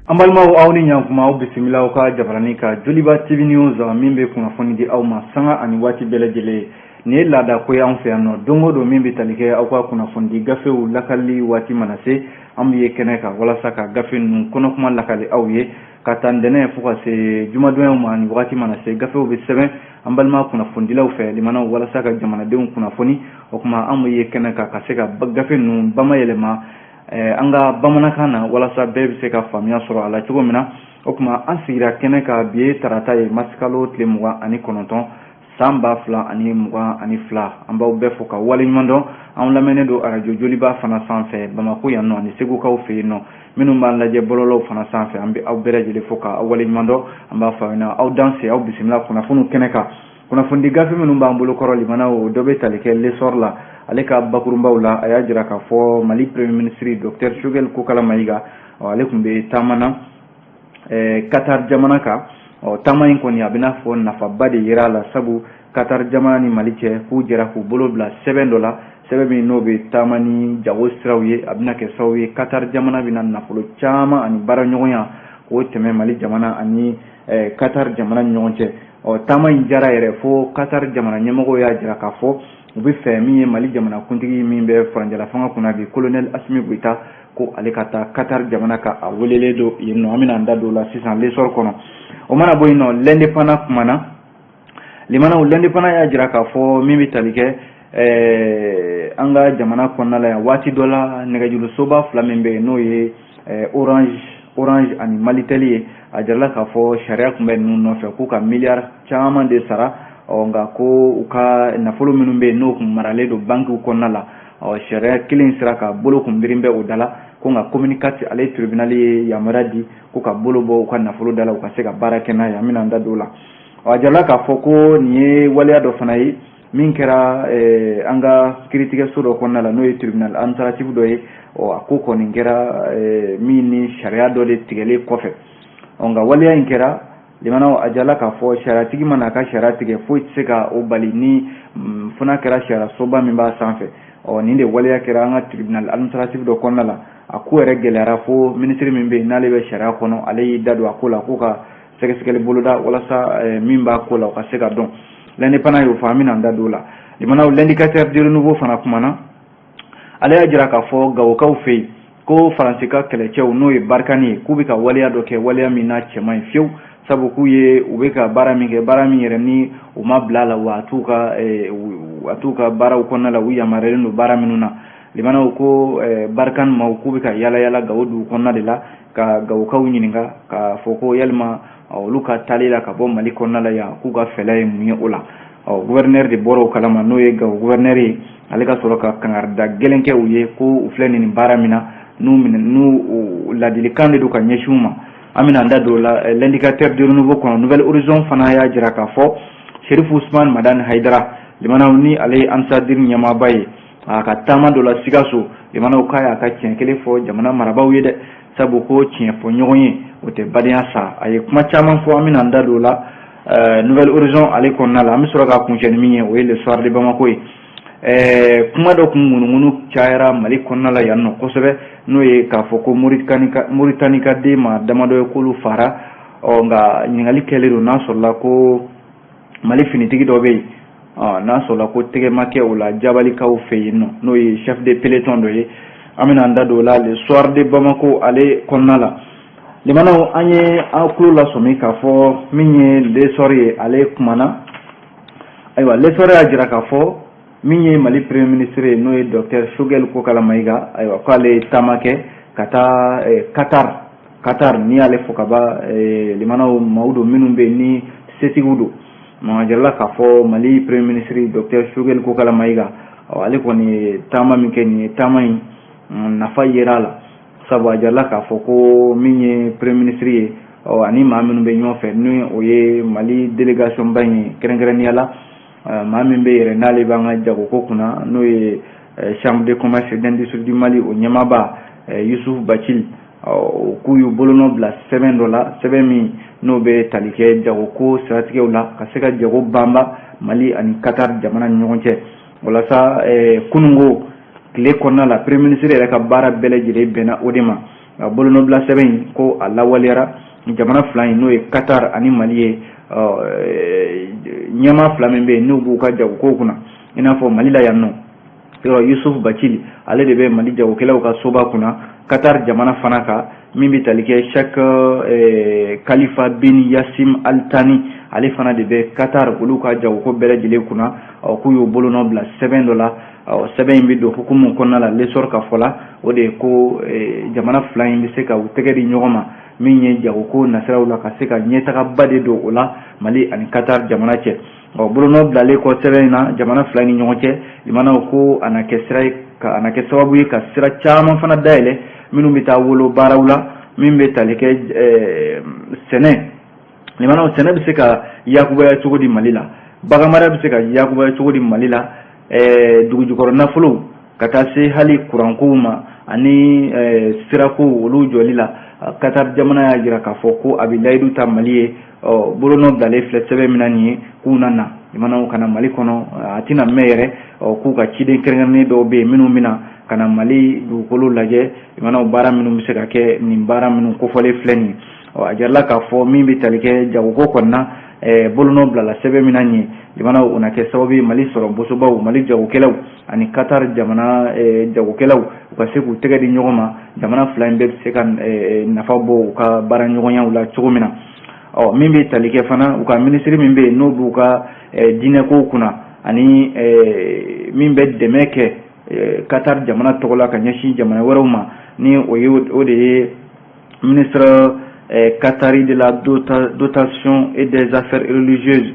An balimaw, aw ni ɲankuma. Aw bisimila aw ka jabarani ka Joliba TV News min bɛ kunnafoni di aw ma sanga ani waati bɛɛ lajɛlen. Nin ye laada ko ye anw fɛ yan nɔ. Don o don, min bɛ tali kɛ aw ka kunnafonidi gafew lakali waati mana se, an bɛ ye kɛnɛ kan walasa ka gafe ninnu kɔnɔkuma lakali aw ye. Ka taa ntɛnɛn fo ka se jumadonyaw ma, ni wagati mana se, gafew bɛ sɛbɛn an balima kunnafonidilaw fɛ limanaw walasa ka jamanadenw kunnafoni. O tuma, an bɛ ye kɛnɛ kan ka se ka gafe ninnu bamayɛlɛma an ka bamanankan na walasa bɛɛ bɛ se ka faamuya sɔrɔ a la cogo min na. O tuma, an sigira kɛnɛ kan. Bi ye tarata ye, marisikalo tile 29, san 2022. An b'aw bɛɛ fo ka waleɲuman dɔn. An lamɛnnen don arajo Joliba fana sanfɛ Bamakɔ yan nɔ ani Segukaw fɛ yen nɔ. Minnu b'an lajɛ bɔlɔlɔw fana sanfɛ, an bɛ aw bɛɛ lajɛlen fo ka aw waleɲuman dɔn. An b'a fɔ aw ɲɛna, aw danse, aw bisimila kunnafoniw kɛnɛ kan. Kunnafonidi gafe minnu b'an bolo kɔrɔ limanaw, o dɔ bɛ tali kɛ L'Essor la. Ale ka bakurunbaw la, a y'a jira k'a fɔ Mali premier ministre docteur Choguel Kokala Mayiga, ale tun bɛ taama na Qatar jamana kan. Ɔ, taama in kɔni, a bɛna fɔ nafaba de yera a la, sabu Qatar jamana ni Mali cɛ, k'u jɛra k'u bolo bila sɛbɛn dɔ la, sɛbɛn min n'o bɛ taama ni jago siraw ye. A bɛna kɛ sababu ye Qatar jamana bɛna nafolo caman ani baaraɲɔgɔnya k'o tɛmɛ Mali jamana ani Qatar jamana ni ɲɔgɔn cɛ. Ɔ, taama in jara yɛrɛ fo Qatar jamana ɲɛmɔgɔw y'a jira k'a fɔ u bɛ fɛ min ye Mali jamana kuntigi min bɛ furancɛla fanga kunna bi, colonel Asimi Goyita, ko ale ka taa Qatar jamana kan, a welelen don yen nɔ. An bɛna an da don o la sisan L'Essor kɔnɔ. O mana bɔ yen nɔ, L'Indépendant kumana limanaw. L'Indépendant y'a jira k'a fɔ min bɛ tali kɛ an ka jamana kɔnɔna la yan, waati dɔ la, nɛgɛjurusoba fila min bɛ yen, n'o ye Orange ani Malitel ye, a jirala k'a fɔ sariya tun bɛ ninnu nɔfɛ k'u ka miliyari caman de sara. Ɔ, nka ko u ka nafolo minnu bɛ yen, n'o tun maralen don bankiw kɔnɔna la, ɔ, sariya kelen sera ka bolo kun birin bɛ o da la ko. Nka commune 4 ale tribunal ye yamaruya di ko ka bolo bɔ u ka nafolo da la, u ka se ka baara kɛ n'a ye. An bɛna an da don o la. Ɔ, a jirala k'a fɔ ko nin ye waleya dɔ fana ye min kɛra an ka kiiritigɛso dɔ kɔnɔna la, n'o ye tribunal administratif dɔ ye. Ɔ, a ko kɔni kɛra min ni sariya dɔ de tigɛlen kɔfɛ. Ɔ, nka waleya in kɛra limanaw, a jirala k'a fɔ sariyatigi mana a ka sariya tigɛ, foyi tɛ se ka o bali ni fo n'a kɛra sariya soba min b'a sanfɛ. Ɔ, nin de waleya kɛra an ka tribunal administratif dɔ kɔnɔna la. A ko yɛrɛ gɛlɛyara fo minisiri min bɛ yen, n'ale bɛ sariya kɔnɔ, ale y'i da don a ko la k'o ka sɛgɛsɛgɛli boloda walasa min b'a ko la, o ka se ka dɔn. L'Indépendant y'o fɔ, an bɛna an da don o la limanaw. L'Indicateur du Renouveau fana kumana. Ale y'a jira k'a fɔ Gawokaw fɛ yen ko Faransi ka kɛlɛcɛw, n'o ye Barkhane ye, k'u bɛ ka waleya dɔ kɛ, waleya min n'a cɛ man ɲi fiyewu, sabu k'u ye u bɛ ka baara min kɛ, baara min yɛrɛ ni u ma bila a la, wa a t'u ka baaraw kɔnɔna la, u yamaruyalen don baara minnu na. Limanaw, ko Barkhane maaw k'u bɛ ka yala yala Gawo dugu kɔnɔna de la ka Gawokaw ɲininka k'a fɔ ko yalima olu ka taali la ka bɔ Mali kɔnɔna la yan, k'u ka fɛɛrɛ ye mun ye o la. Ɔ, gouverneur de bɔra o kalama, n'o ye Gawo gouverneur ye. Ale ka sɔrɔ ka kangarida gɛlɛn kɛ u ye ko u filɛ nin baara min na, n'u minɛ n'u ladilikan de don ka ɲɛsin u ma. An bɛna an da don o la L'Indicateur du Renouveau kɔnɔ. Nouvel Horizon fana y'a jira k'a fɔ Cherif Ousmane Madani Haidara limanaw, ni ale ye Ansadir ɲɛmaaba ye, a ka taama dɔ la Sikaso limanaw, k'a y'a ka tiɲɛ kelen fɔ jamana marabaaw ye dɛ, sabu ko tiɲɛ fɔ ɲɔgɔn ye, o tɛ badenya sa. A ye kuma caman fɔ, an bɛna an da don o la Nouvel Horizon ale kɔnɔna la. An bɛ sɔrɔ ka kuncɛ ni min ye, o ye Le Soir de Bamako ye. Kuma dɔ kun ŋunuŋunu cayara Mali kɔnɔna la yan nɔ kosɛbɛ, n'o ye k'a fɔ ko Moritani ka den maa damadɔ ye, k'olu fara. Ɔ, nka ɲininkali kɛlen don n'a sɔrɔla ko Mali finitigi dɔ bɛ yen, n'a sɔrɔla ko tɛgɛ ma kɛ o la Jabalikaw fɛ yen nɔ, n'o ye chef de peloton dɔ ye. An bɛna an da don o la Le Soir de Bamako ale kɔnɔna la. Limanaw, an ye an tulo lasɔmi k'a fɔ min ye L'Essor ye, ale kumana. Ayiwa, L'Essor y'a jira k'a fɔ min ye Mali premier ministre ye, n'o ye docteur Choguel Kokala Mayiga, ayiwa, k'ale ye taama kɛ ka taa Qatar. Qatar, n'i y'ale fɔ ka ban limanaw, maaw don minnu bɛ yen ni setigiw don. A jirala k'a fɔ Mali premier ministre docteur Choguel Kokala Mayiga, ale kɔni ye taama min kɛ nin ye, taama in nafa yera a la, sabu a jirala k'a fɔ ko min ye premier ministre ye, ɔ, ani maa minnu bɛ ɲɔgɔn fɛ, ni o ye Mali délégation ba in ye, kɛrɛnkɛrɛnnenya la maa min bɛ yɛrɛ n'ale b'an ka jagoko kunna, n'o ye Chambre de commerce et d'industrie du Mali, o ɲɛmaaba Youssouf Bathily, k'u y'u bolonɔ bila sɛbɛn dɔ la, sɛbɛn min n'o bɛ tali kɛ jagoko siratigɛw la, ka se ka jago banba Mali ani Qatar jamana ni ɲɔgɔn cɛ. Walasa kununko tile kɔnɔna la, premier ministre yɛrɛ ka baara bɛɛ lajɛlen bɛnna o de ma. Bolonɔbila sɛbɛn in ko a lawaleyara jamana fila in, n'o ye Qatar ani Mali ye, ɲɛmaa fila min bɛ yen n'u b'u ka jagokow kunna, i n'a fɔ Mali la yan nɔ, yɔrɔ Yusuf Bacili, ale de bɛ Mali jagokɛlaw ka soba kunna. Qatar jamana fana kan, min bɛ tali kɛ Sheikh Khalifa bin Yasim Al Thani, ale fana de bɛ Qatar olu ka jagoko bɛɛ lajɛlen kunna. Ɔ, k'u y'u bolonɔ bila sɛbɛn dɔ la. Ɔ, sɛbɛn in bɛ don hukumu kɔnɔna la. L'Essor ka fɔ la, o de ye ko jamana fila in bɛ se ka u tɛgɛ di ɲɔgɔn ma min ye jagoko nasiraw la, ka se ka ɲɛtagaba de don o la Mali ani Qatar jamana cɛ. Ɔ, bolonɔ bilalen kɔ sɛbɛn in na jamana fila ni ɲɔgɔn cɛ, limanaw ko a na kɛ sira ye, ka a na kɛ sababu ye ka sira caman fana dayɛlɛ minnu bɛ taa wolo baaraw la, min bɛ tali kɛ sɛnɛ. Limanaw, sɛnɛ bɛ se ka yakubaya cogo di Mali la? Baganmara bɛ se ka yakubaya cogo di Mali la? Dugujukɔrɔ nafolo, ka taa se hali kurankow ma ani sirakow, olu jɔli la. Qatar jamana y'a jira k'a fɔ ko a bɛ layidu ta Mali ye. Ɔ, bolonɔ bilalen filɛ sɛbɛn min na nin ye, k'u na na limanaw ka na Mali kɔnɔ, a tɛna mɛn yɛrɛ. Ɔ, k'u ka ciden kɛrɛnkɛrɛnnen dɔw bɛ yen minnu bɛna ka na Mali dugukolo lajɛ, limanaw, baara minnu bɛ se ka kɛ nin baara minnu kofɔlen filɛ nin ye. Ɔ, a jirala k'a fɔ min bɛ tali kɛ jagoko kɔni na, bolonɔ bilala sɛbɛn min na nin ye, limanaw, o na kɛ sababu ye Mali sɔrɔ bosobaw, Mali jagokɛlaw ani Qatar jamana jagokɛlaw, u ka se k'u tɛgɛ di ɲɔgɔn ma, jamana fila in bɛɛ bɛ se ka nafa bɔ u ka baara ɲɔgɔnyaw la cogo min na. Ɔ, min bɛ tali kɛ fana, u ka minisiri min bɛ yen n'o b'u ka diinɛkow kunna ani min bɛ dɛmɛ kɛ Qatar jamana tɔgɔ la ka ɲɛsin jamana wɛrɛw ma, ni o ye o de ye ministre qatari de la dotation et des affaires religieuses,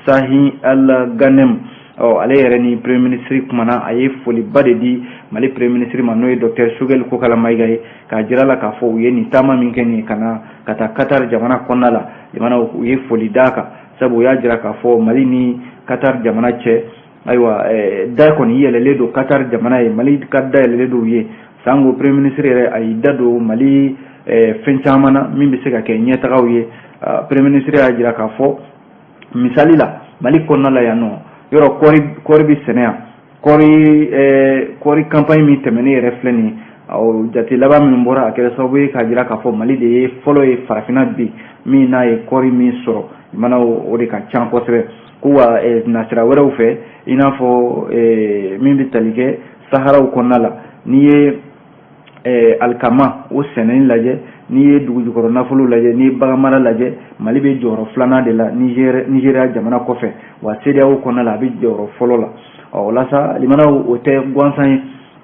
Sahin Al Ghanem. Ɔ, ale yɛrɛ ni premier ministre kumana, a ye foliba de di Mali premier ministre ma, n'o ye docteur Choguel Kokala Maïga ye, k'a jira la k'a fɔ u ye nin taama min kɛ nin ye ka na ka taa Qatar jamana kɔnɔna la, jamana u ye foli d'a kan, sabu u y'a jira k'a fɔ Mali ni Qatar jamana cɛ, ayiwa, da kɔni yɛlɛlen don Qatar jamana ye, Mali ka da yɛlɛlen don u ye. Sango premier ministre yɛrɛ, a y'i da don Mali fɛn caman na min bɛ se ka kɛ ɲɛtagaw ye. Premier ministre y'a jira k'a fɔ, misali la, Mali kɔnɔna la yan nɔ, yɔrɔ kɔɔri bɛ sɛnɛ yan. Kɔɔri campagne min tɛmɛnen yɛrɛ filɛ nin ye, o jate laban minnu bɔra, a kɛra sababu ye k'a jira k'a fɔ Mali de ye fɔlɔ ye farafinna bi min n'a ye kɔɔri min sɔrɔ mana, o de ka ca kosɛbɛ. Ko wa nasira wɛrɛw fɛ, i n'a fɔ min bɛ tali kɛ saharaw kɔnɔna la, n'i ye alikama o sɛnɛni lajɛ, n'i ye dugujukɔrɔ nafolo lajɛ, n'i ye baganmara lajɛ, Mali bɛ jɔyɔrɔ filanan de la Nigéria jamana kɔfɛ. Wa CEDEAO kɔnɔna la, a bɛ jɔyɔrɔ fɔlɔ la. Ɔ, o la sa, limanaw, o tɛ gansan ye.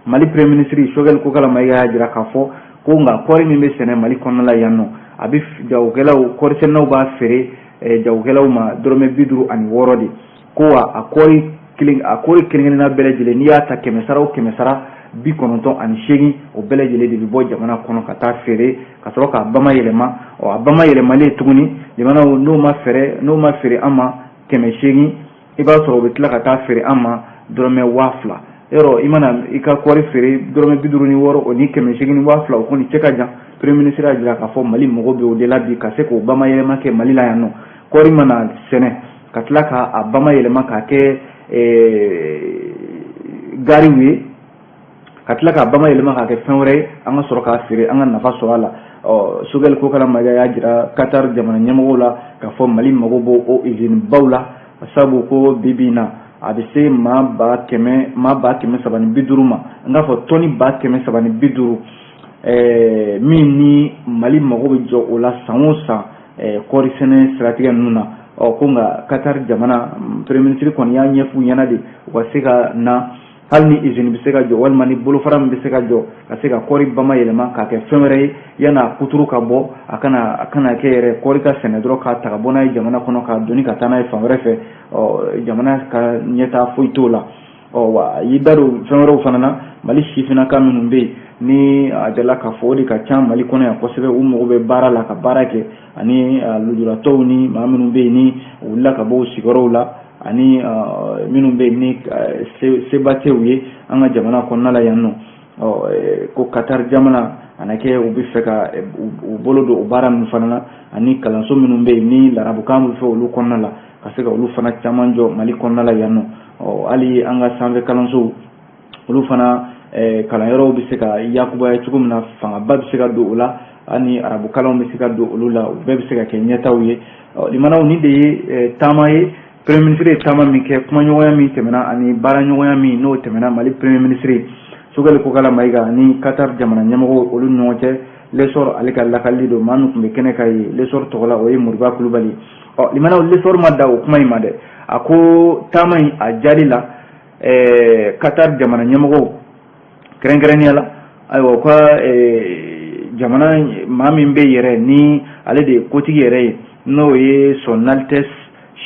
Mali premier ministre Choguel Kokala Maïga y'a jira k'a fɔ ko nka kɔɔri min bɛ sɛnɛ Mali kɔnɔna la yan nɔ, a bɛ jagokɛlaw, kɔɔrisɛnɛnaw b'a feere jagokɛlaw ma dɔrɔmɛ 56 de. Ko wa a kɔɔri kelen, a kɔɔri kelen kelenna bɛɛ lajɛlen, n'i y'a ta kɛmɛ sara o kɛmɛ sara, 98, o bɛɛ lajɛlen de bɛ bɔ jamana kɔnɔ ka taa feere, ka sɔrɔ k'a bama yɛlɛma. Ɔ, a bama yɛlɛmalen tuguni, jamanaw n'o ma fɛɛrɛ, n'o ma feere an ma 800, i b'a sɔrɔ u bɛ tila ka taa feere an ma dɔrɔmɛ 2000. Yɔrɔ i mana i ka kɔɔri feere dɔrɔmɛ 56, o ni 800 ni 2000, o kɔni cɛ ka jan. Premier ministre y'a jira k'a fɔ Mali mago bɛ o de la bi, ka se k'o bama yɛlɛma kɛ Mali la yan nɔ. Kɔɔri mana sɛnɛ ka tila k'a bama yɛlɛma k'a kɛ gariw ye, ka tila k'a bama yɛlɛma k'a kɛ fɛn wɛrɛ ye, an ka sɔrɔ k'a feere, an ka nafa sɔrɔ a la. Ɔ, Choguel Kokala Maïga y'a jira Qatar jamana ɲɛmɔgɔw la k'a fɔ Mali mago b'o o usine baw la, sabu ko bi bi in na, a bɛ se maa 100 000, maa 350 000 ma, n k'a fɔ tɔni 350 000, min ni Mali mago bɛ jɔ o la san o san kɔɔri sɛnɛ siratigɛ ninnu na. Ɔ, ko nka Qatar jamana premier ministre kɔni y'a ɲɛf'u ɲɛna de, u ka se ka na, hali ni usine bɛ se ka jɔ walima ni bolofara min bɛ se ka jɔ ka se ka kɔɔri bama yɛlɛma k'a kɛ fɛn wɛrɛ ye, yan'a kuturu ka bɔ, a kana kɛ yɛrɛ kɔɔri ka sɛnɛ dɔrɔn k'a ta ka bɔ n'a ye jamana kɔnɔ, k'a doni ka taa n'a ye fan wɛrɛ fɛ. Ɔ, jamana ka ɲɛtaa foyi t'o la. Ɔ, wa a y'i da don fɛn wɛrɛw fana na, Mali sifinnaka minnu bɛ yen ni a delila k'a fɔ o de ka ca Mali kɔnɔ yan kosɛbɛ, u mago bɛ baara la ka baara kɛ, ani lujuratɔw ni maa minnu bɛ yen ni u wulila ka bɔ u sigiyɔrɔw la, ani minnu bɛ yen ni seba tɛ u ye an ka jamana kɔnɔna la yan nɔ. Ɔ, ko Qatar jamana a na kɛ u bɛ fɛ ka u bolo don o baara ninnu fana na, ani kalanso minnu bɛ yen ni larabukan bɛ fɛ olu kɔnɔna la, ka se ka olu fana caman jɔ Mali kɔnɔna la yan nɔ. Ɔ, hali an ka sanfɛ kalansow, olu fana Kalanyɔrɔw bɛ se ka yakubaya cogo min na, fangaba bɛ se ka don o la, ani arabukalanw bɛ se ka don olu la, u bɛɛ bɛ se ka kɛ ɲɛtaw ye. Limanaw, nin de ye taama ye, premier ministre ye taama min kɛ, kumaɲɔgɔnya min tɛmɛna ani baaraɲɔgɔnya min n'o tɛmɛna Mali premier ministre Choguel Kokalla Maïga ani Qatar jamana ɲɛmɔgɔw olu ni ɲɔgɔn cɛ. L'Essor ale ka lakali don, maa min tun bɛ kɛnɛ kan ye L'Essor tɔgɔ la, o ye Moriba Kulubali. Ɔ limanaw, L'Essor ma da o kuma in ma dɛ. A ko taama in a jali la, Qatar jamana ɲɛmɔgɔw kɛrɛnkɛrɛnnenya la, ayiwa, u ka jamana maa min bɛ yɛrɛ ni ale de ye kotigi yɛrɛ ye, n'o ye Son Altesse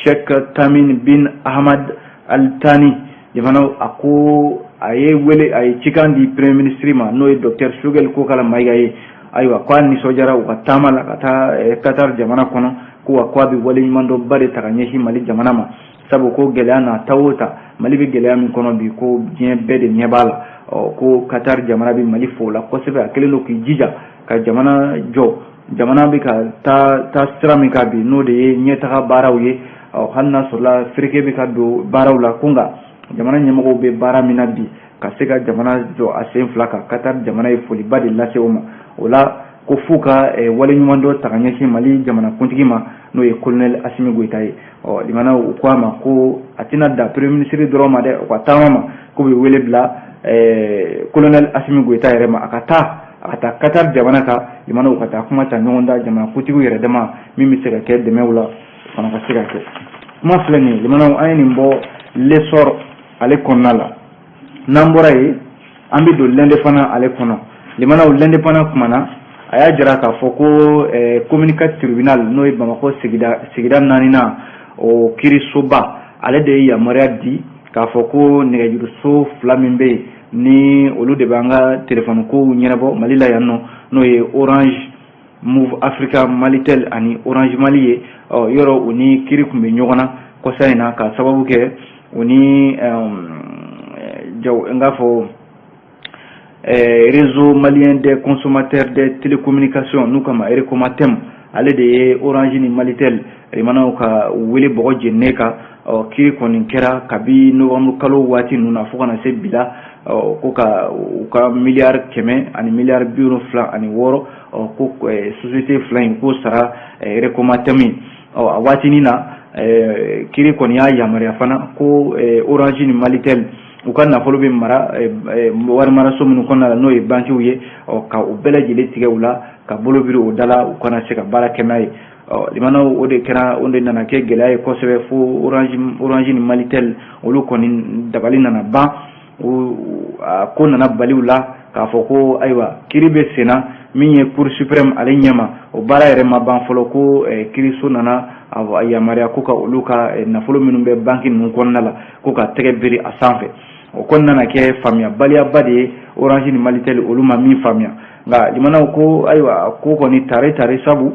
Sheikh Tamim bin Ahmad Al Thani. Jamana a ko a ye wele, a ye cikan di premier ministre ma, n'o ye docteur Choguel Kokalla Maïga ye. Ayiwa, k'a nisɔndiyara u ka taama la ka taa Qatar jamana kɔnɔ, ko wa k'a bɛ waleɲumandɔnba de ta ka ɲɛsin Mali jamana ma, sabu ko gɛlɛya n'a ta o ta, Mali bɛ gɛlɛya min kɔnɔ bi, ko diɲɛ bɛɛ de ɲɛ b'a la. Ɔ ko Qatar jamana bɛ Mali fo o la kosɛbɛ. A kɛlen don k'i jija ka jamana jɔ, jamana bɛ ka taa taa sira min kan bi, n'o de ye ɲɛtaga baaraw ye. Ɔ hali n'a sɔrɔla fereke bɛ ka don baaraw la, ko nka jamana ɲɛmɔgɔw bɛ baara min na bi ka se ka jamana jɔ a sen fila kan, Qatar jamana ye foliba de lase o ma. O la ko f'u ka waleɲuman dɔ ta ka ɲɛsin Mali jamanakuntigi ma, n'o ye colonel Assimi Goïta ye. Ɔ limanaw, u ko a ma ko a tɛna da premier ministre dɔrɔn ma dɛ, u ka taama ma, k'u bɛ wele bila colonel Assimi Goïta yɛrɛ ma, a ka taa Qatar jamana kan. Limanaw, ka taa kuma ta ɲɔgɔn da jamanakuntigiw yɛrɛ dama, min bɛ se ka kɛ dɛmɛw la, o fana ka se ka kɛ. Kuma filɛ nin ye, limanaw, an ye nin bɔ L'Essor ale kɔnɔna la. N'an bɔra yen, an bɛ don L'Indépendant ale kɔnɔ. Limanaw, L'Indépendant kumana, a y'a jira k'a fɔ ko commune 4 tribunal, n'o ye Bamakɔ sigida naaninan o kiirisoba, ale de ye yamaruya di k'a fɔ ko nɛgɛjuruso fila min bɛ yen, ni olu de b'an ka telefɔni kow ɲɛnabɔ Mali la yan nɔ, n'o ye Orange, Moov Africa, Malitel ani Orange Mali ye, ɔ yɔrɔ u ni kiiri tun bɛ ɲɔgɔn na kɔsa in na, ka sababu kɛ u ni jaw n k'a fɔ Réseau malien des consommateurs des télécommunications, n'u kama Récomatem, ale de ye Orange ni Malitel limanaw ka wele bɔgɔ jeninen kan. Ɔ kiiri kɔni kɛra kabi novembre kalo waati ninnu na fo ka na se bi la, ɔ ko ka u ka 176 miliyari ɔ ko société fila in k'o sara Récomatem ye. Ɔ a waatinin na, kiiri kɔni y'a yamaruya fana ko Orange ni Malitel, u ka nafolo bɛ mara wari maraso minnu kɔnɔna la, n'o ye bankiw ye, ɔ ka u bɛɛ lajɛlen tigɛ u la, ka bolo biri o da la, u kana se ka baara kɛ n'a ye. Ɔ limanaw, o de kɛra, o de nana kɛ gɛlɛya ye kosɛbɛ, fo Orange ni Malitel olu kɔni dabali nana ban. A ko nana bali u la k'a fɔ ko ayiwa, kiiri bɛ sen na min ye Cour suprême ale ɲɛma, o baara yɛrɛ ma ban fɔlɔ, ko kiiriso nana a yamaruya ko ka olu ka nafolo minnu bɛ banki ninnu kɔnɔna la, ko ka tɛgɛ biri a sanfɛ. O kɔni nana kɛ faamuyabaliya de ye Orange ni Malitel olu ma min faamuya. Nka limanaw, ko ayiwa, ko kɔni tare tare, sabu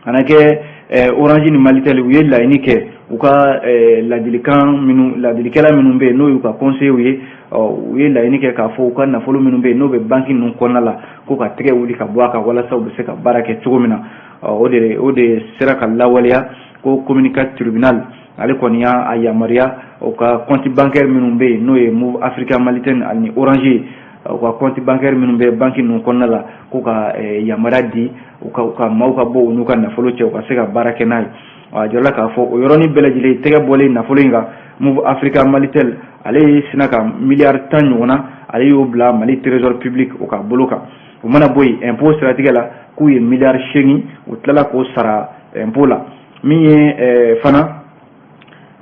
kana kɛ Orange ni Malitel u ye laɲini kɛ, u ka ladilikan minnu, ladilikɛla minnu bɛ yen, n'o y'u ka conseillers ye, u ye laɲini kɛ k'a fɔ u ka nafolo minnu bɛ yen, n'o bɛ banki ninnu kɔnɔna la, ko ka tɛgɛ wuli ka bɔ a kan, walasa u bɛ se ka baara kɛ cogo min na. O de sera ka lawaleya, ko commune 4 tribunal ale kɔni y'a yamaruya, u ka compte bancaire minnu bɛ yen, n'o ye Moov Africa, Malitel ani Orange ye, u ka compte bancaire minnu bɛ banki ninnu kɔnɔna la, ko ka yamaruya di u ka maaw ka bɔ u n'u ka nafolo cɛ, u ka se ka baara kɛ n'a ye. A jɔla k'a fɔ o yɔrɔnin bɛɛ lajɛlen, tɛgɛ bɔlen nafolo in kan, Moov Africa, Malitel ale ye sina ka 10 miliyari ɲɔgɔnna, ale y'o bila Mali Trésor public o ka bolo kan. O mana bɔ yen, impôt siratigɛ la, k'u ye 8 miliyari, u tilala k'o sara impôt la. Min ye fana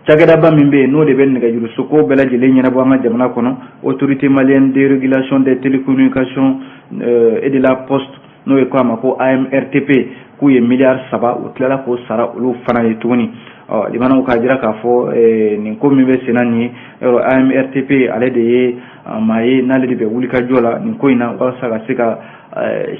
cakɛdaba min bɛ yen, n'o de bɛ nɛgɛjuruso ko bɛɛ lajɛlen ɲɛnabɔ an ka jamana kɔnɔ, Autorité malienne de régulation des télécommunications et de la poste, n'o ye ko a ma ko AMRTP, k'u ye 3 miliyari, u tilala k'o sara olu fana ye tuguni. Ɔ limanaw, k'a jira k'a fɔ nin ko min bɛ senna nin ye, yɔrɔ AMRTP ale de ye maa ye, n'ale de bɛ wulikajɔ la nin ko in na, walasa ka se ka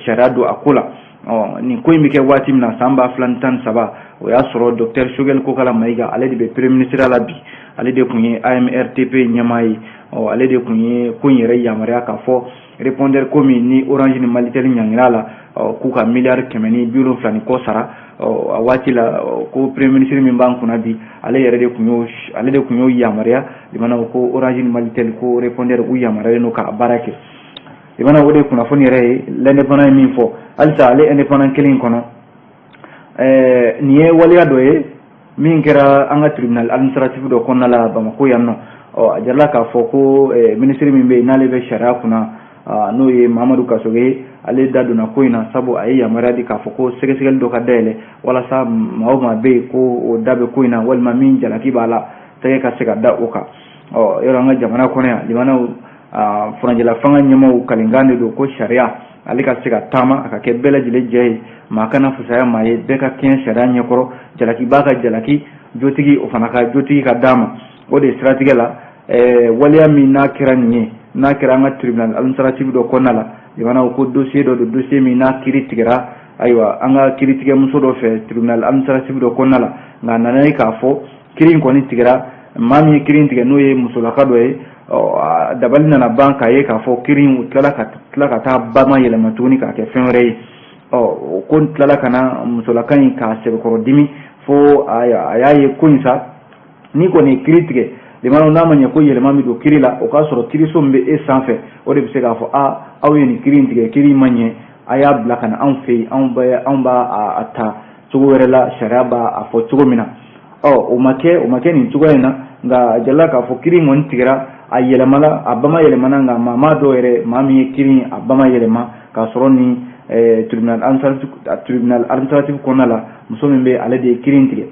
sariya don a ko la. Ɔ nin ko in bɛ kɛ waati min na, san 2013, o y'a sɔrɔ docteur Choguel Kokalla Maïga ale de bɛ premier ministre la bi, ale de tun ye AMRTP ɲɛmaa ye. Ɔ ale de tun ye ko in yɛrɛ yamaruya k'a fɔ répondeur ko min ni Orange ni Malitel ɲangira la, ɔ k'u ka 170 miliyari kɔ sara. Ɔ, a waati la, ko premier ministre min b'an kunna bi, ale yɛrɛ de tun y'o, ale de tun y'o yamaruya. Limanaw, ko Orange ni Malitel, ko répondeur u yamaruyalen don k'a baara kɛ. Limanaw, o de ye kunnafoni yɛrɛ ye. L'Indépendant ye min fɔ halisa, ale Indépendant kelen in kɔnɔ, nin ye waleya dɔ ye min kɛra an ka tribunal administratif dɔ kɔnɔna la Bamako yan nɔ. Ɔ, a jirala k'a fɔ ko ministre min bɛ yen, n'ale bɛ sariya kunna, n'o ye Mamadu Kasoge ye, ale da donna ko in na, sabu a ye yamaruya di k'a fɔ ko sɛgɛsɛgɛli dɔ ka dayɛlɛ walasa maa o maa bɛ yen ko o da bɛ ko in na, walima min jalaki b'a la, tɛgɛ ka se ka da o kan. Ɔ, yɔrɔ an ka jamana kɔnɔ yan, limanaw, furancɛla fanga ɲɛmaaw kalenkan de don ko sariya ale ka se ka taama, a ka kɛ bɛɛ lajɛlen jɛ ye, maa kana fisaya maa ye, bɛɛ ka kɛɲɛ sariya ɲɛkɔrɔ, jalaki b'a ka jalaki, jotigi o fana ka jotigi ka d'a ma. O de siratigɛ la, waleya min n'a kɛra nin ye, n'a kɛra an ka tribunal administratif dɔ kɔnɔna la, limanaw, ko dossier dɔ don, dossier min n'a kiiri tigɛra, ayiwa, an ka kiiritigɛmuso dɔ fɛ tribunal administratif dɔ kɔnɔna la. Nka a nana ye k'a fɔ kiiri in kɔni tigɛra, maa min ye kiiri in tigɛ, n'o ye musolaka dɔ ye, ɔ, dabali nana ban k'a ye k'a fɔ kiiri in, u tilala ka tila ka taa ba ma yɛlɛma tuguni k'a kɛ fɛn wɛrɛ ye. Ɔ, o ko tilala ka na musolaka in k'a sɛbɛkɔrɔ dimi, fo a y'a ye ko in sa, n'i kɔni ye kiiri tigɛ, limanaw, n'a ma ɲɛ ko yɛlɛma min don kiiri la, o k'a sɔrɔ kiiriso min bɛ e sanfɛ, o de bɛ se k'a fɔ: a, aw ye nin kiiri in tigɛ, kiiri in ma ɲɛ, a y'a bila ka na anw fɛ yen, anw b'a a ta cogo wɛrɛ la, sariya b'a a fɔ cogo min na. Ɔ, o ma kɛ, o ma kɛ nin cogoya in na. Nka a jalala k'a fɔ kiiri in kɔni tigɛra, a yɛlɛmana, a bama yɛlɛmana. Nka maa ma dɔw yɛrɛ, maa min ye kiiri in a bama yɛlɛma, k'a sɔrɔ ni tribunal administratif kɔnɔna la, muso min bɛ, ale de ye kiiri in tigɛ.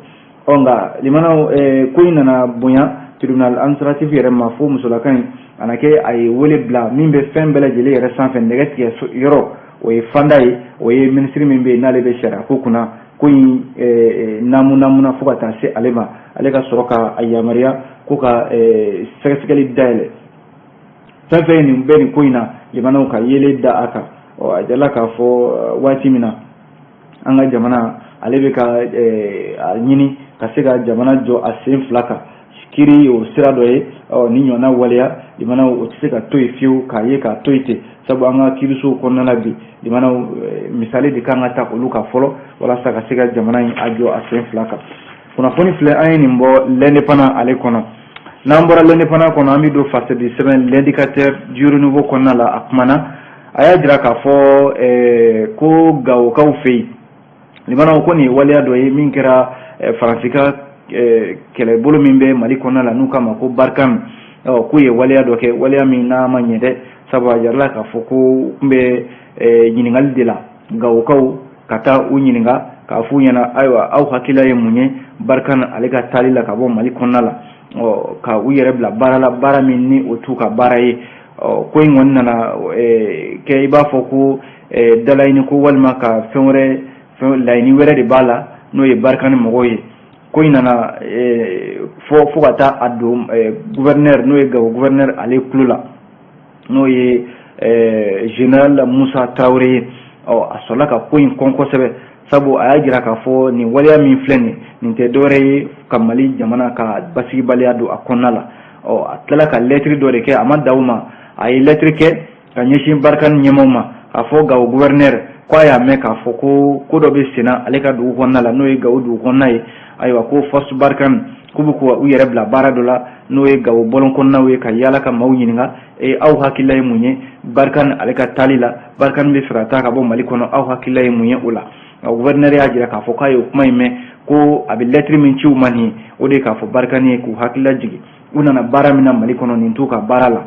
Ɔ, nka limanaw, ko in nana bonya tribunal administratif yɛrɛ ma, fo musolaka in a na kɛ a ye wele bila min bɛ fɛn bɛɛ lajɛlen yɛrɛ sanfɛ, nɛgɛ tigɛ yɔrɔ, o ye fanda ye, o ye minisiri min bɛ yen, n'ale bɛ sariya ko kunna, ko in naamu naamuna fo ka taa se ale ma, ale ka sɔrɔ ka a yamaruya ko ka sɛgɛsɛgɛli dayɛlɛ, fɛn fɛn ye nin bɛɛ nin ko in na, limanaw, ka yelen da a kan. Ɔ, a jala k'a fɔ waati min na an ka jamana ale bɛ ka a ɲini ka se ka jamana jɔ a sen fila kan, kiiri o sira dɔ ye. Ɔ, ni ɲɔgɔnna waleya, limanaw, o tɛ se ka to yen fiyewu k'a ye k'a to yen ten, sabu an ka kiirisow kɔnɔna la bi, limanaw, misali de kan ka ta olu kan fɔlɔ walasa ka se ka jamana in a jɔ a sen fila kan. Kunnafoni filɛ, an ye nin bɔ L'Indépendant ale kɔnɔ. N'an bɔra L'Indépendant kɔnɔ, an bɛ don fasɛdi sɛbɛn L'Indicateur du Renouveau kɔnɔna la. A kumana, a y'a jira k'a fɔ ko Gawokaw fɛ yen, limanaw, ko nin ye waleya dɔ ye min kɛra Faransi ka kɛlɛbolo min bɛ Mali kɔnɔna la, n'u k'a ma ko Barkhane, k'u ye waleya dɔ kɛ, waleya min n'a ma ɲɛ dɛ, sabu a jirala k'a fɔ ko tun bɛ ɲininkali de la Gawokaw ka taa u ɲininka k'a f'u ɲɛna: ayiwa, aw hakilila ye mun ye Barkhane ale ka taali la ka bɔ Mali kɔnɔna la, ɔ, ka u yɛrɛ bila baara la, baara min ni o t'u ka baara ye? Ɔ, ko in kɔni nana kɛ i b'a fɔ ko dalaɲini ko walima ka fɛn wɛrɛ, fɛn laɲini wɛrɛ de b'a la, n'o ye Barkhane mɔgɔw ye. Ko in nana fɔ fo ka taa a don gouverneur, n'o ye Gawo gouverneur ale tulo la, n'o ye général Musa Tarawele ye. Ɔ, a sɔrɔla ka ko in kɔn kosɛbɛ, sabu a y'a jira k'a fɔ nin waleya min filɛ nin, nin tɛ dɔwɛrɛ ye ka Mali jamana ka basigibaliya don a kɔnɔna la. Ɔ, a tilala ka lɛtiri dɔ de kɛ, a ma da o ma, a ye lɛtiri kɛ ka ɲɛsin Barkhane ɲɛmaaw ma, k'a fɔ Gawo gouverneur ko a y'a mɛn k'a fɔ ko ko dɔ bɛ senna ale ka dugu kɔnɔna la, n'o ye Gawo dugu kɔnɔna ye. Ayiwa, ko force Barkhane k'u bɛ k'u yɛrɛ bila baara dɔ la, n'o ye Gawo bɔlɔn kɔnɔnaw ye, ka yaala ka maaw ɲininka: e, aw hakilila ye mun ye Barkhane ale ka taali la? Barkhane bɛ fɛ ka taa ka bɔ Mali kɔnɔ, aw hakilila ye mun ye o la? Nka gouverneur y'a jira k'a fɔ k'a ye o kuma in mɛn, ko a bɛ lɛtiri min ci u ma nin ye, o de ye k'a fɔ Barkhane ye k'u hakilila jigin, u nana baara min na Mali kɔnɔ, nin t'u ka baara la,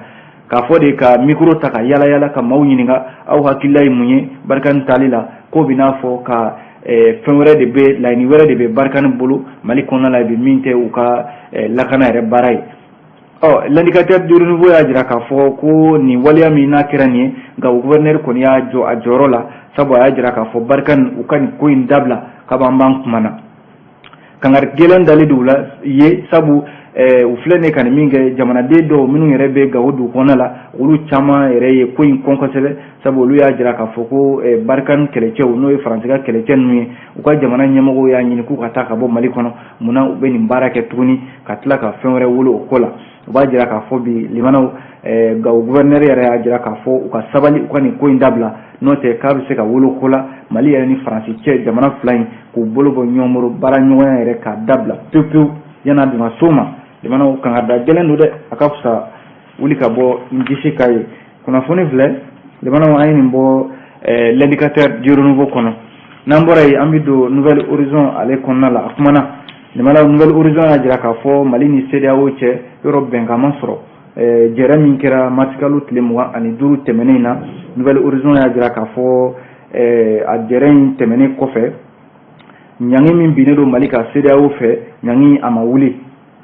k'a fɔ de ka micro ta ka yala yala ka maaw ɲininka aw hakilila ye mun ye Barkhane taali la, k'o bɛ n'a fɔ ka fɛn wɛrɛ de bɛ, laɲini wɛrɛ de bɛ Barkhane bolo Mali kɔnɔna la bi, min tɛ u ka lakana yɛrɛ baara ye. Ɔ, L'Indicateur du Renouveau y'a jira k'a fɔ ko nin waleya min n'a kɛra nin ye, nka gouverneur kɔni y'a jɔ a jɔyɔrɔ la, sabu a y'a jira k'a fɔ Barkhane u ka nin ko in dabila, kaban b'an kuma na, kangari gɛlɛn dalen don u la ye, sabu U filɛ nin ka nin min kɛ, jamanaden dɔw minnu yɛrɛ bɛ Gawo dugu kɔnɔna la, olu caman yɛrɛ ye ko in kɔn kosɛbɛ, sabu olu y'a jira k'a fɔ ko Barkhane kɛlɛcɛw, n'o ye Faransi ka kɛlɛcɛ ninnu ye, u ka jamana ɲɛmɔgɔw y'a ɲini k'u ka taa ka bɔ Mali kɔnɔ. Munna u bɛ nin baara kɛ tuguni ka tila ka fɛn wɛrɛ wolo o ko la? U b'a jira k'a fɔ bi, limanaw, Gawo gouverneur yɛrɛ y'a jira k'a fɔ u ka sabali, u ka nin ko in dabila, n'o tɛ k'a bɛ se ka wolo ko la Mali yɛrɛ ni Faransi cɛ, jamana fila in k'u bolo bɔ ɲɔgɔn bolo, baara ɲɔgɔnya yɛrɛ k'a dabila pewu pewu yan'a donna so ma. Limanaw, kan da gɛlɛn don dɛ, a ka fisa wuli ka bɔ n disi k'a ye. Kunnafoni filɛ, limanaw, an ye nin bɔ L'Indicateur du Renouveau kɔnɔ. N'an bɔra yen, an bɛ don Nouvel Horizon ale kɔnɔna la. A kumana, limanaw, Nouvel Horizon y'a jira k'a fɔ Mali ni CEDEAO cɛ, yɔrɔ bɛnkan ma sɔrɔ jɛrɛ min kɛra marisikalo tile 25 tɛmɛnen na. Nouvel Horizon y'a jira k'a fɔ a jɛrɛ in tɛmɛnen kɔfɛ, ɲangi min binnen don Mali ka CEDEAO fɛ, ɲangi a ma wuli.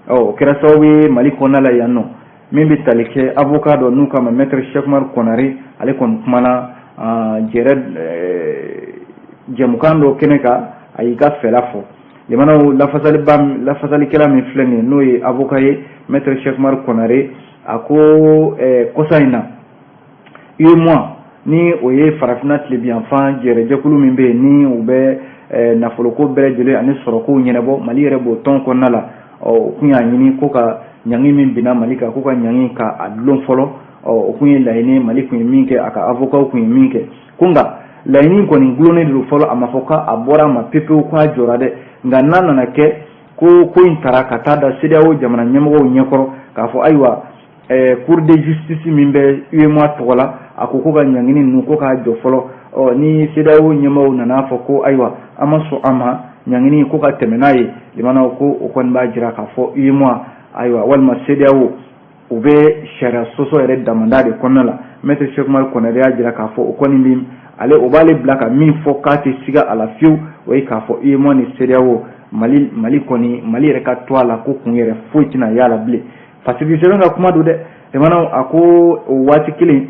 Ɔ o kɛra sababu ye Mali kɔnɔna la yan nɔ, min bɛ tali kɛ avocat dɔ n'u k'a ma Maître Cheick Oumar Konaré, ale kɔni kumana jɛrɛ jɛmukan dɔ kɛnɛ kan, a y'i ka fɛla fɔ. Limanaw, lafasaliba, lafasalikɛla min filɛ nin ye, n'o ye avocat ye, Maître Cheick Oumar Konaré, a ko kɔsa in na, UEMOA, ni o ye farafinna tilebiyanfan jɛrɛjɛkulu min bɛ yen, ni u bɛ nafoloko bɛɛ lajɛlen ani sɔrɔkow ɲɛnabɔ, Mali yɛrɛ b'o tɔn kɔnɔna la. Ɔ o kun y'a ɲini ko ka ɲangi min binna Mali kan, ko ka ɲangi ka a dulon fɔlɔ. Ɔ o kun ye laɲini Mali kun ye min kɛ, a ka avocat kun ye min kɛ, ko nka laɲini kɔni gulonnen don fɔlɔ, a ma fɔ k'a bɔra a ma pepewu, k'a jɔra dɛ. Nka n'a nana kɛ ko ko in taara ka taa da CEDEAO jamana ɲɛmɔgɔw ɲɛkɔrɔ k'a fɔ ayiwa, Cour de justice min bɛ UEMOA tɔgɔ la, a ko ko ka ɲangini ninnu ko k'a jɔ fɔlɔ. Ɔ ni CEDEAO ɲɛmɔgɔw nana fɔ ko ayiwa, an ma sɔn a ma, ɲangini ko ka tɛmɛ n'a ye, limanaw, ko o kɔni b'a jira k'a fɔ UEMOA, ayiwa, walima CEDEAO, u bɛ sariya sɔsɔ yɛrɛ damanda de kɔnɔna la. Maître Cheick Oumar Konaré y'a jira k'a fɔ o kɔni bɛ ale, o b'ale bila ka min fɔ k'a tɛ siga a la fiyewu, o ye k'a fɔ UEMOA ni CEDEAO, Mali kɔni, Mali yɛrɛ ka to a la, ko kun yɛrɛ foyi tɛna y'a la bilen. Fasigi sɛbɛn ka kuma don dɛ, limanaw. A ko o waati kelen,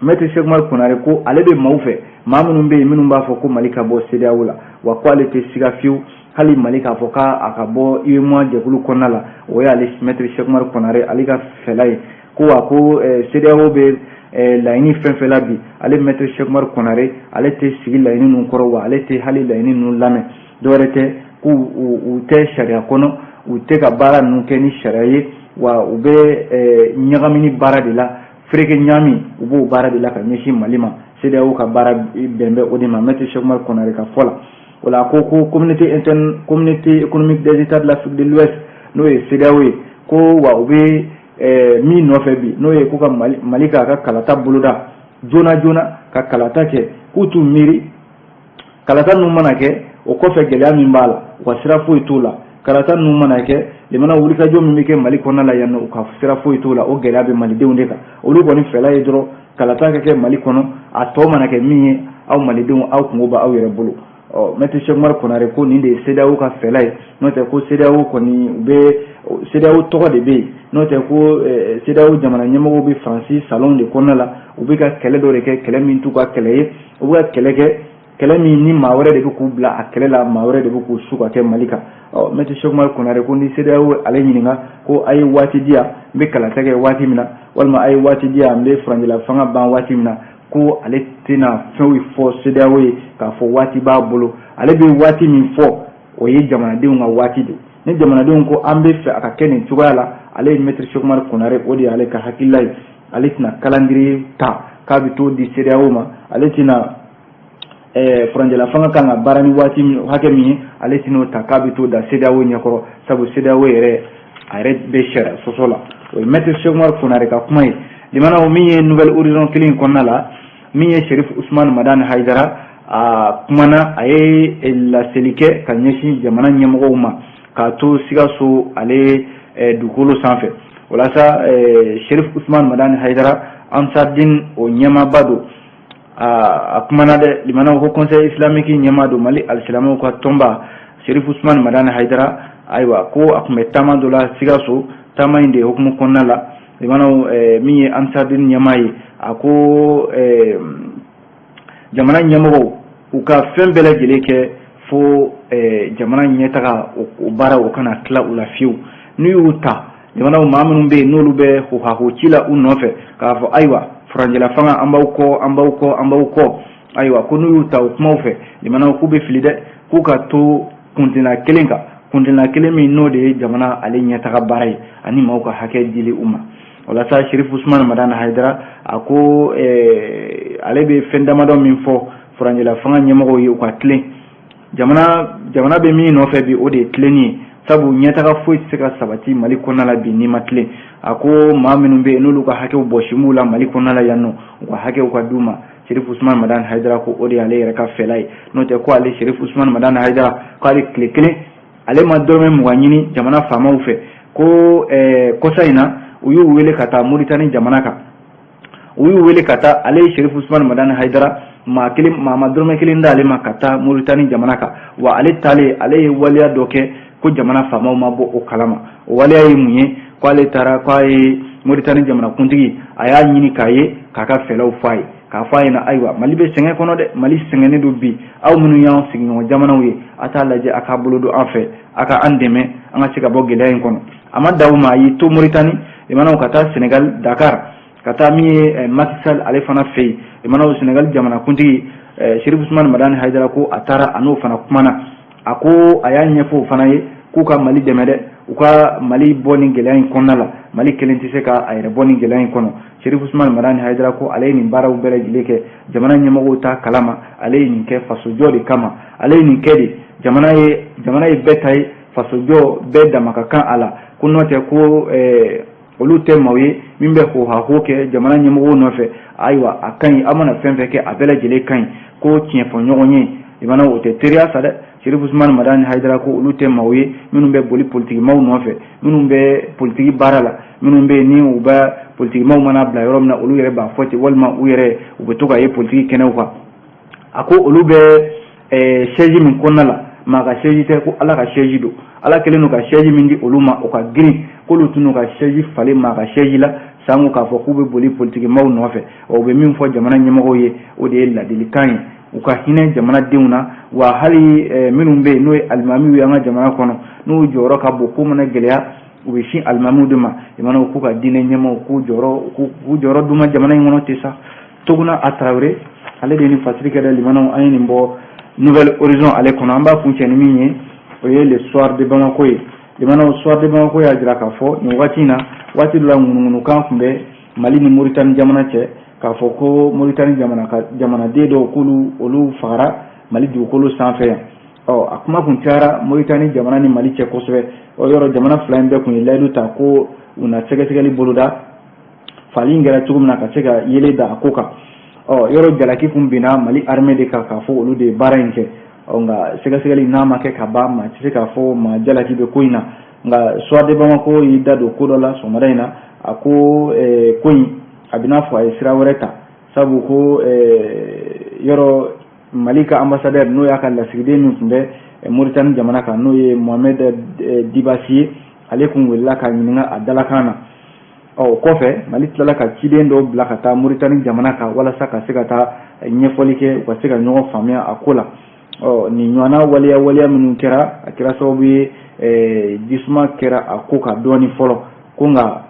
Maître Cheick Oumar Konaré ko ale bɛ maaw fɛ, maa minnu bɛ yen minnu b'a fɔ ko Mali ka bɔ CEDEAO la, wa ko ale tɛ siga fiyewu hali Mali k'a fɔ k'a ka bɔ UEMOA jɛkulu kɔnɔna la. O y'ale Maître Cheick Oumar Konaré ale ka fɛla ye. Ko wa ko CEDEAO bɛ laɲini fɛn fɛn la bi, ale Maître Cheick Oumar Konaré, ale tɛ sigi laɲini ninnu kɔrɔ, wa ale tɛ hali laɲini ninnu lamɛn. Dɔwɛrɛ tɛ, k'u u tɛ sariya kɔnɔ, u tɛ ka baara ninnu kɛ ni sariya ye, wa u bɛ ɲagamini baara de la, fereke ɲaami, u b'o baara de la ka ɲɛsin Mali ma. CEDEAO ka baara bɛn bɛ o de ma, Maître Cheick Oumar Konaré ka fɔ la. O la, ko ko communauté interne, Communauté économique des États de l'Afrique de l'Ouest, n'o ye CEDEAO ye, ko wa u bɛ min nɔfɛ bi, n'o ye ko ka Mali k'a ka kalata boloda joona joona, ka kalata kɛ, k'u t'u miiri kalata ninnu mana kɛ o kɔfɛ gɛlɛya min b'a la, u ka sira foyi t'o la. Kalata ninnu mana kɛ, limana, wulikajɔ min bɛ kɛ Mali kɔnɔna la yan nɔ, u ka sira foyi t'o la, o gɛlɛya bɛ malidenw de kan. Olu kɔni fɛla ye dɔrɔn kalata ka kɛ Mali kɔnɔ, a tɔ mana kɛ min ye, aw malidenw, aw kungo b'aw yɛrɛ bolo. Ɔ Maître Cheick Oumar Konaré ko nin de ye CEDEAO ka fɛla ye, n'o tɛ ko CEDEAO kɔni, u bɛ CEDEAO tɔgɔ de bɛ yen, n'o tɛ ko CEDEAO jamana ɲɛmɔgɔw bɛ Faransi salon de kɔnɔna la, u bɛ ka kɛlɛ dɔ de kɛ, kɛlɛ min t'u ka kɛlɛ ye, u bɛ ka kɛlɛ kɛ, kɛlɛ min ni maa wɛrɛ de bɛ k'u bila a kɛlɛ la, maa wɛrɛ de bɛ k'u su ka kɛ Mali kan. Ɔ Maître Cheick Oumar Konaré ko ni CEDEAO ale ɲininka ko a ye waati di yan, n bɛ kalata kɛ waati min na, walima a ye waati di yan, n bɛ furancɛla fanga ban waati min na, ko ale tɛna fɛn fɔ CEDEAO ye k'a fɔ waati b'a bolo. Ale bɛ waati min fɔ, o ye jamanadenw ka waati de. Ni jamanadenw ko an bɛ fɛ a ka kɛ nin cogoya la, ale ye Maître Cheick Oumar Konaré, o de y'ale ka hakilila ye. Ale tɛna calendrier ta k'a bɛ t'o di CEDEAO ma, ale tɛna furancɛla fanga kan ka baara ni waati hakɛ min ye, ale tɛn'o ta k'a bɛ t'o da CEDEAO ɲɛkɔrɔ, sabu CEDEAO yɛrɛ, a yɛrɛ bɛ sariya sɔsɔ la. O ye Maître Cheick Oumar Konaré ka kuma ye. Limanaw, min ye Nouvel Horizon kelen in kɔnɔna la, min ye Cherif Ousmane Madani Haidara, a kumana, a ye laseli kɛ ka ɲɛsin jamana ɲɛmɔgɔw ma k'a to Sikaso ale dugukolo sanfɛ. Walasa Cherif Ousmane Madani Haidara, Ansardine o ɲɛmaaba don, a kumana dɛ. Limanaw, ko Conseil islamique ɲɛmaa don, Mali alisilamɛw ka tɔnba, Cherif Ousmane Madani Haidara, ayiwa, ko a tun bɛ taama dɔ la Sikaso, taama in de hukumu kɔnɔna la, limanaw, min ye Ansardine ɲɛmaa ye, a ko jamana ɲɛmɔgɔw u ka fɛn bɛɛ lajɛlen kɛ fo jamana ɲɛtaga o baara o kana tila u la fiyewu. N'u y'u ta, jamanaw maa minnu bɛ yen n'olu bɛ hohaho ci la u nɔfɛ k'a fɔ ayiwa, furancɛla fanga, an b'aw kɔ, an b'aw kɔ, an b'aw kɔ, ayiwa, ko n'u y'u ta o kumaw fɛ, jamanaw k'u bɛ fili dɛ, k'u ka to kuntina kelen kan, kuntina kelen min n'o de ye jamana ale ɲɛtaga baara ye ani maaw ka hakɛ dili u ma. O la sa, Sherifu Usumani Madani Hayidara, a ko ale bɛ fɛn damadɔ min fɔ furancɛla fanga ɲɛmɔgɔw ye, u ka tilen. Jamana bɛ min nɔfɛ bi, o de ye tilenni ye, sabu ɲɛtaga foyi tɛ se ka sabati Mali kɔnɔna la bi n'i ma tilen. A ko maa minnu bɛ yen n'olu ka hakɛw bɔsi b'u la Mali kɔnɔna la yan nɔ, u ka hakɛw ka d'u ma. Sherifu Usumani Madani Hayidara ko o de y'ale yɛrɛ ka fɛla ye. N'o tɛ, ko ale Sherifu Usumani Madani Hayidara, k'ale tile kelen ale ma dɔrɔmɛ 20 ɲini jamana faamaw fɛ. Ko kɔsa in na, u y'u wele ka taa Moritani jamana kan, u y'u wele ka taa. Ale ye Sherifu Usumani Madani Hayidara, maa kelen, maa ma dɔrɔmɛ kelen d'ale ma ka taa Moritani jamana kan. Wa ale taalen, ale ye waleya dɔ kɛ ko jamana faamaw ma bɔ o kalama. O waleya ye mun ye? Ko ale taara, k'a ye Moritani jamanakuntigi, a y'a ɲini k'a ye, k'a ka fɛlaw fɔ a ye, k'a fɔ a ɲɛna: ayiwa, Mali bɛ sɛgɛn kɔnɔ dɛ, Mali sɛgɛnnen don bi, aw minnu y'an sigiɲɔgɔn jamanaw ye, a t'a lajɛ a k'a bolo don an fɛ, a ka an dɛmɛ an ka se ka bɔ gɛlɛya in kɔnɔ. A ma da o ma, a y'i to Moritani, limanaw, ka taa Senegal, Dakar, ka taa min ye Macky Sall ale fana fɛ yen. Limanaw, Senegal jamanakuntigi Sherifu Usumani Madani Hayidara ko a taara, a n'o fana kumana. A ko a y'a ɲɛfɔ o fana ye k'u ka Mali dɛmɛ dɛ, u ka Mali bɔ nin gɛlɛya in kɔnɔna la. Mali kelen tɛ se ka a yɛrɛ bɔ nin gɛlɛya in kɔnɔ. Sherifu Usumani Madani Hayidara ko ale ye nin baaraw bɛɛ lajɛlen kɛ, jamana ɲɛmɔgɔw t'a kalama. Ale ye nin kɛ fasojɔ de kama, ale ye nin kɛ de jamana ye, jamana ye bɛɛ ta ye, fasojɔ bɛɛ dama ka kan a la. Ko n'o tɛ, ko olu tɛ maaw ye min bɛ hohaho kɛ jamana ɲɛmɔgɔw nɔfɛ. Ayiwa, a ka ɲi, aw mana fɛn fɛn kɛ, a bɛɛ lajɛlen ka ɲi. Ko tiɲɛ fɔ ɲɔgɔn ye, limana, o tɛ teriya sa dɛ. Sherifu Usumani Madani Hayidara ko olu tɛ maaw ye minnu bɛ boli politikimaw nɔfɛ, minnu bɛ politiki baara la, minnu bɛ yen ni u bɛ politikimaw mana bila yɔrɔ min na, olu yɛrɛ b'a fɔ ten, walima u yɛrɛ u bɛ to ka ye politiki kɛnɛw kan. A ko olu bɛ chaise min kɔnɔna la, maa ka chaise tɛ, ko Ala ka chaise don. Ala kɛlen don ka chaise min di olu ma, o ka girin, k'olu tun ka chaise falen maa ka chaise la sango k'a fɔ k'u bɛ boli politikimaw nɔfɛ. O bɛ min fɔ jamana ɲɛmɔgɔw ye, o de ye ladilikan ye, u ka hinɛ jamanadenw na. Wa hali minnu bɛ yen n'o ye alimamiw ye an ka jamana kɔnɔ, n'u jɔyɔrɔ ka bon, ko mana gɛlɛya, u bɛ sin alimamiw de ma. Jamanaw k'u ka diinɛ ɲɛmaaw k'u jɔyɔrɔ d'u ma jamana in kɔnɔ ten sa. Toguna a Tarawele, ale de ye nin fasiri kɛ dɛ. Limanaw, an ye nin bɔ Nouvel Horizon ale kɔnɔ. An b'a kuncɛ ni min ye, o ye Le Soir de Bamako ye. Limanaw, Soir de Bamako y'a jira k'a fɔ nin waati in na, waati dɔ la, ŋunuŋunukan tun bɛ Mali ni Moritani jamana cɛ k'a fɔ ko Moritani jamana ka jamanaden dɔw, k'olu olu fagara Mali dugukolo sanfɛ yan. Ɔ, a kuma kun cayara Moritani jamana ni Mali cɛ kosɛbɛ. Ɔ, yɔrɔ jamana fila in bɛɛ kun ye layidu ta ko u na sɛgɛsɛgɛli boloda, fali in kɛra cogo min na, ka se ka yelen da a ko kan. Ɔ, yɔrɔ jalaki kun binna Mali armée de kan k'a fɔ olu de ye baara in kɛ. Ɔ, nka sɛgɛsɛgɛli n'a ma kɛ ka ban, maa tɛ se k'a fɔ maa jalaki bɛ ko in na. Nka Soir de Bamako y'i da don ko dɔ la sɔgɔmada in na. A ko ko in a bɛ n'a fɔ a ye sira wɛrɛ ta, sabu ko yɔrɔ Mali ka ambassadeur, n'o y'a ka lasigiden min tun bɛ Moritani jamana kan, n'o ye Mohamed Dibasi ye, ale kun welela k'a ɲininka a dalakan na. Ɔ, o kɔfɛ, Mali tilala ka ciden dɔw bila ka taa Moritani jamana kan walasa ka se ka taa ɲɛfɔli kɛ, u ka se ka ɲɔgɔn faamuya a ko la. Ɔ, nin ɲɔgɔnna waleya minnu kɛra, a kɛra sababu ye jisuma kɛra a ko kan dɔɔni fɔlɔ. Ko nka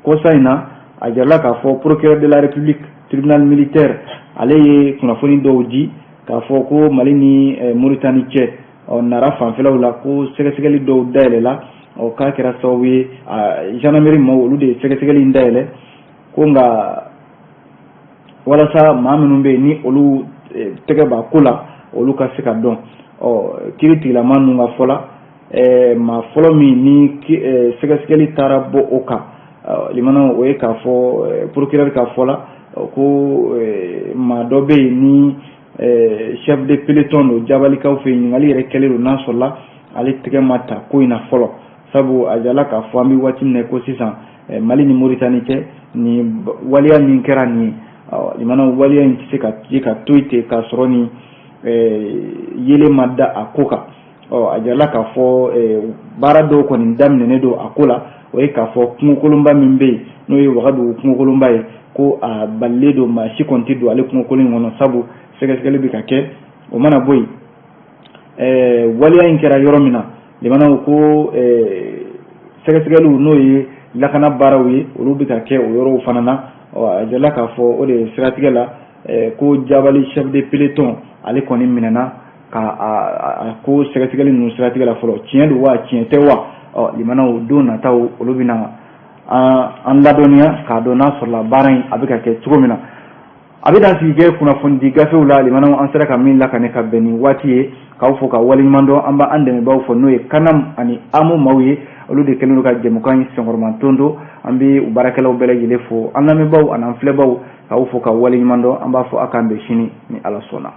kɔsa in na, a jirala k'a fɔ procureur de la République, tribunal militaire, ale ye kunnafoni dɔw di k'a fɔ ko Mali ni Moritani cɛ, ɔ, Nara fanfɛlaw la, ko sɛgɛsɛgɛli dɔw dayɛlɛla. Ɔ, k'a kɛra sababu ye gendarmerie maaw, olu de ye sɛgɛsɛgɛli in dayɛlɛ. Ko nka walasa maa minnu bɛ yen ni olu tɛgɛ b'a ko la, olu ka se ka dɔn. Ɔ, kiiri tigilama ninnu ka fɔ la, maa fɔlɔ min ni sɛgɛsɛgɛli taara bɔ o kan, limanaw, o ye k'a fɔ procureur ka fɔ la ko maa dɔ bɛ yen ni chef de peloton don Jabalikaw fɛ yen. Ɲininkali yɛrɛ kɛlen don n'a sɔrɔla ale tɛgɛ ma ta ko in na fɔlɔ, sabu a jala k'a fɔ an bɛ waati min na ko sisan, Mali ni Moritani cɛ, nin waleya min kɛra nin ye, limanaw, waleya in tɛ se ka ye ka to yen ten k'a sɔrɔ ni yelen ma da a ko kan. Ɔ, a jirala k'a fɔ baara dɔw kɔni daminɛnen don a ko la. O ye k'a fɔ kungokolonba min bɛ yen, n'o ye Wagadugu kungokolonba ye, ko a balilen don, maa si kɔni tɛ don ale kungokolon in kɔnɔ, sabu sɛgɛsɛgɛli bɛ ka kɛ. O mana bɔ yen, waleya in kɛra yɔrɔ min na, Limanaw ko sɛgɛsɛgɛliw n'o ye lakana baaraw ye, olu bɛ ka kɛ o yɔrɔw fana na. A jirala k'a fɔ o de siratigɛ la ko Jabali chef de peloton, ale kɔni minɛna ka a ko sɛgɛsɛgɛli ninnu siratigɛ la fɔlɔ. Tiɲɛ don wa, tiɲɛ tɛ wa? Ɔ limanaw, don nataw olu bɛna an ladɔnniya k'a dɔn n'a sɔrɔla baara in a bɛ ka kɛ cogo min na. A bɛ dan sigi kɛ kunnafonidi gafew la. Limanaw, an sera ka min lakane ka bɛn ni waati ye, k'aw fo ka waleɲuman dɔn. An b'an dɛmɛbaaw fɔ, n'o ye Kanam ani AMO maaw ye, olu de kɛlen don ka jɛmukan in senkɔrɔma tonto. An bɛ u baarakɛlaw bɛɛ lajɛlen fo. An lamɛnbaaw ani an filɛbaaw, k'aw fo ka waleɲuman dɔn. An b'a fɔ aw k'an bɛn sini ni Ala sɔnna.